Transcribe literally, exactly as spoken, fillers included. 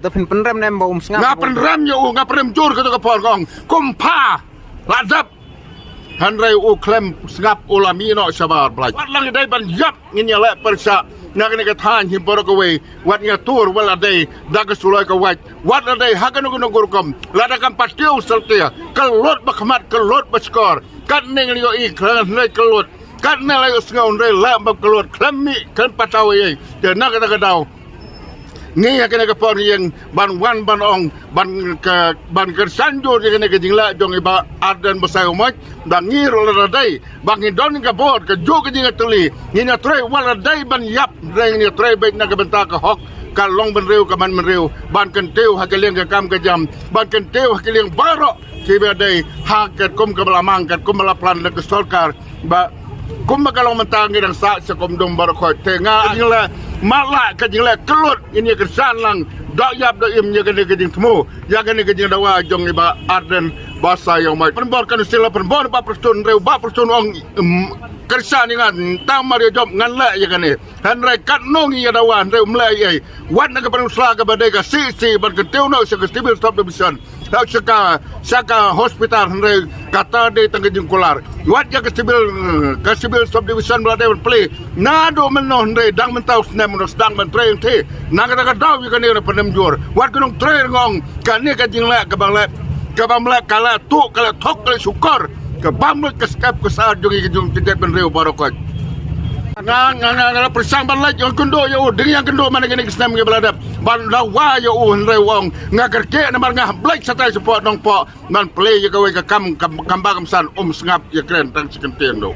Te phin pynrem ne em ba um sngap? Nga pynrem ïa u, nga pynrem jur kata ka por, nga ong kum pha la dep. Hynrei u khlem sngap, u la mih noh shabar, Blai. Wat la ngi dei ban ïap, ngin ïaleh pyrshah na kane ka thaiñ hi baroh kawei. Wat ngi ïatur, wat la dei da ka suloi ka wait, wat la dei ha kano kano ka rukom, lada kam pat tiew satia, ka lut ba khmat, ka lut ba shkor. Katne ngi ïohi khlem hynrei ka lut, katne la ïohsngew hynrei la bam ka lut, khlem mih, khlem pat thaw ei ei. Te na kata ka daw ngi ha kane ka por ngi ïeng ban wan ban ong, ban ka, ban kyrshan jur ïa kane ka jingleh jong i Bah Ardent Basaiawmoit. Da ngi ruh lada dei ba ngi don ka bor, kajuh ka jingïatylli, ngin ïatrei, wat la dei ban ïap, hynrei ngin ïatrei beit na ka bynta ka hok ka long bynriew, ka manbynriew, ban kyntiew ha ka liang ka kam ka jam, ban kyntiew ha ka liang baroh kiba dei ha katkum kaba la mang, katkum ba la plan da ka sorkar. Ba kumba ka long mynta ngi dang sah sha Kumdum baroh khoit. Te nga, ka jingleh matlah, ka jingleh kyllut, ngin ïa kyrshan lang, doh ïap doh im ïa kane ka jingthmu, ïa kane ka jingdawa jong i Bah Ardent Basaiawmoit. Pynbor ka Council, pynbor Bah Prestone, hynrei Bah Prestone u ong, em, kyrshan ïa nga, tang mar ïa jop ngan leh ïa kane. Hynrei katno ngi ïa dawa hynrei um leh ei ei. Wat na ka pynslem kaba dei ka C C ban kyntiew noh sha ka Civil Subdivision, sha ka, sha ka hospital, hynrei kata dei tang ka jingkular. Wat ïa ka Civil, ka Civil Subdivision ba la dei ban plie naduh mynno hynrei dang mynta u snem u sdang ban trei. Te na kata ka daw ïa kane ngi pynrem jur. Wat ka nongtrei, nga ong kane ka jingleh kaba leh, kaba ym leh, ka leh tuh, ka leh thok, ka leh shukor, ka bam lut ka skep ka sar jong i, jong i jaitbynriew baroh khoit. Nga, nga, nga, nga pyrshang ban leit ïakynduh ïa u, dang ïakynduh man kine ki snem kiba la dep, ban dawa ïa u, hynrei u ong nga kyrkieh namar nga hap leit shatai shapoh Nongpoh ban plie ïa kawei ka kam, kam, kam ba kam san, um sngap, ïakren tang shi kyntien ruh.